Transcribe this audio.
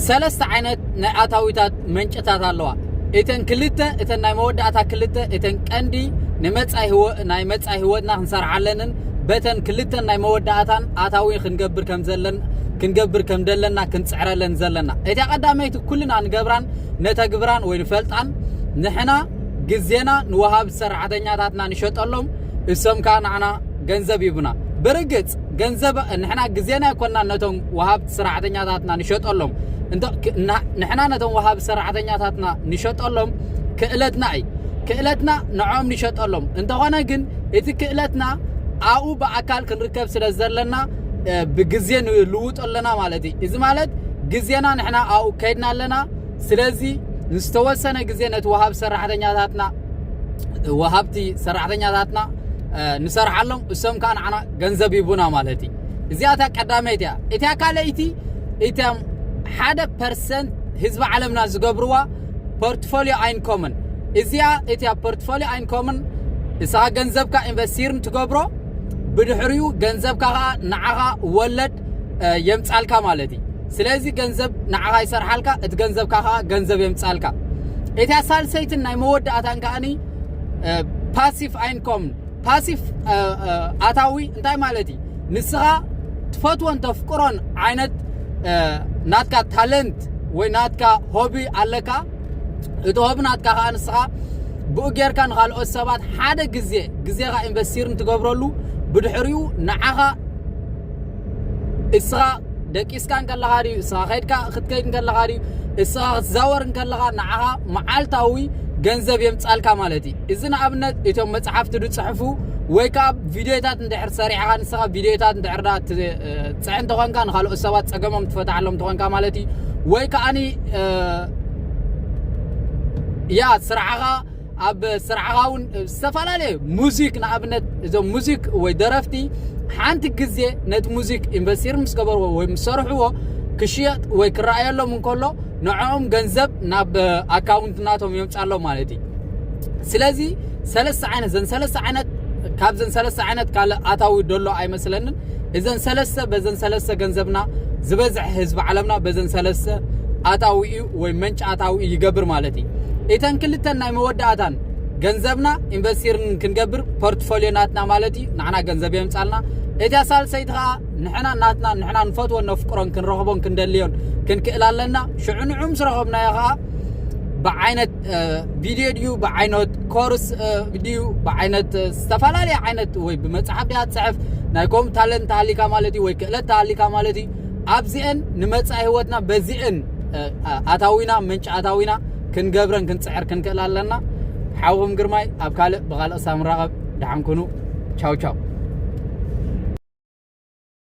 ሰለስተ ዓይነት ናይ ኣታዊታት መንጭታት ኣለዋ። እተን ክልተ እተን ናይ መወዳእታ ክልተ እተን ቀንዲ ንመጻኢ ህይወ- ናይ መጻኢ ህይወትና ክንሰርዓለንን በተን ክልተን ናይ መወዳእታን ኣታዊ ክንገብር ከም ዘለን ክንገብር ከም ደለና ክንጽዕረለን ዘለና። እታ ቀዳመይቲ ኩልና ንገብራን ነተግብራን ወይ ንፈልጣን ንሕና ግዜና ንወሃብ ሰራሕተኛታትና ንሸጠሎም፣ እሶም ከዓ ንዓና ገንዘብ ይቡና። ብርግጽ ገንዘብ ንሕና ግዜና ይኮንና ነቶም ወሃብቲ ሰራሕተኛታትና ንሸጠሎም እንተ- ክ- ና- ንሕና ነቶም ወሃቢ ሰራሕተኛታትና ንሸጠሎም ክእለትና እዩ። ክእለትና ንዖም ንሸጠሎም እንተኾነ ግን እቲ ክእለትና ኣብኡ ብኣካል ክንርከብ ስለ ዘለና ብግዜ ንልውጦ ኣለና ማለት እዩ። እዚ ማለት ግዜና ንሕና ኣብኡ ከይድና ኣለና። ስለዚ ንዝተወሰነ ግዜ ነቲ ወሃቢ ሰራሕተኛታትና ወሃብቲ ሰራሕተኛታትና ንሰርሓሎም፣ እሶም ከዓ ንዓና ገንዘብ ይቡና ማለት እዩ። እዚኣ እታ ቀዳመይቲ እያ። እቲያ ካልኣይቲ እቶም ሓደ ፐርሰንት ህዝቢ ዓለምና ዝገብርዋ ፖርትፎሊዮ ኣይንኮምን። እዚኣ እቲያ ፖርትፎሊዮ ኣይንኮምን እሳ ገንዘብካ ኢንቨስቲርን ትገብሮ፣ ብድሕሪኡ ገንዘብካ ከዓ ንዓኻ ወለድ የምፃልካ ማለት እዩ። ስለዚ ገንዘብ ንዓኻ ይሰርሓልካ፣ እቲ ገንዘብካ ከዓ ገንዘብ የምፃልካ። እታ ሳልሰይትን ናይ መወዳእታን ከዓኒ ፓሲቭ ኣይንኮምን። ፓሲቭ ኣታዊ እንታይ ማለት እዩ? ንስኻ ትፈትዎን ተፍቅሮን ዓይነት ናትካ ታለንት ወይ ናትካ ሆቢ ኣለካ። እቲ ሆቢ ናትካ ከዓ ንስኻ ብኡ ጌርካ ንካልኦት ሰባት ሓደ ግዜ ግዜኻ ኢንቨስቲርን ትገብረሉ፣ ብድሕሪኡ ንዓኻ እስኻ ደቂስካ እንከለኻ ድዩ፣ እስኻ ከይድካ ክትከይድ እንከለኻ ድዩ፣ እስኻ ክትዛወር እንከለኻ ንዓኻ መዓልታዊ ገንዘብ የምጻልካ ማለት እዩ። እዚ ንኣብነት እቶም መጽሓፍቲ ዝጽሕፉ ወይ ከዓ ቪድዮታት እንድሕር ሰሪዕኻ ንስኻ ቪድዮታት እንድሕር ዳ ትጽዕ እንተኾንካ ንካልኦት ሰባት ጸገሞም ትፈትሓሎም እንተኾንካ ማለት እዩ። ወይ ከዓኒ ያ ስራሕኻ ኣብ ስራሕኻ እውን ዝተፈላለየ ሙዚክ ንኣብነት እዞም ሙዚክ ወይ ደረፍቲ ሓንቲ ግዜ ነቲ ሙዚክ ኢንቨስቲር ምስ ገበርዎ ወይ ምስ ሰርሕዎ ክሽየጥ ወይ ክረኣየሎም እንከሎ ንዕኦም ገንዘብ ናብ ኣካውንት ናቶም የምፃሎም ማለት እዩ። ስለዚ ሰለስተ ዓይነት ዘን ሰለስተ ዓይነት ካብዘን ሰለስተ ዓይነት ካልእ ኣታዊ ደሎ ኣይመስለንን። እዘን ሰለስተ በዘን ሰለስተ ገንዘብና ዝበዝሕ ህዝቢ ዓለምና በዘን ሰለስተ ኣታዊ እዩ ወይ መንጭ ኣታዊ ይገብር ማለት እዩ። እተን ክልተን ናይ መወዳእታን ገንዘብና ኢንቨስቲርን ክንገብር ፖርትፎሊዮ ናትና ማለት እዩ። ንዓና ገንዘብ የምፃልና። እታ ሳልሰይቲ ከዓ ንሕና ናትና ንሕና ንፈትወን ነፍቅሮን ክንረኽቦን ክንደልዮን ክንክእል ኣለና። ሽዑ ንዑ ምስ ረኸብናዮ ከዓ ብዓይነት ቪድዮ ድዩ ብዓይነት ኮርስ ድዩ ብዓይነት ዝተፈላለየ ዓይነት ወይ ብመፅሓፍ ድያ ትፅሕፍ ናይ ኮም ታለንት ተሃሊካ ማለት እዩ ወይ ክእለት ተሃሊካ ማለት እዩ። ኣብዚአን ንመፃኢ ህይወትና በዚአን ኣታዊና ምንጭ ኣታዊና ክንገብረን ክንፅዕር ክንክእል ኣለና። ሓውኹም ግርማይ ኣብ ካልእ ብካልእ ሳምራኸብ ደሓንኩኑ። ቻው ቻው።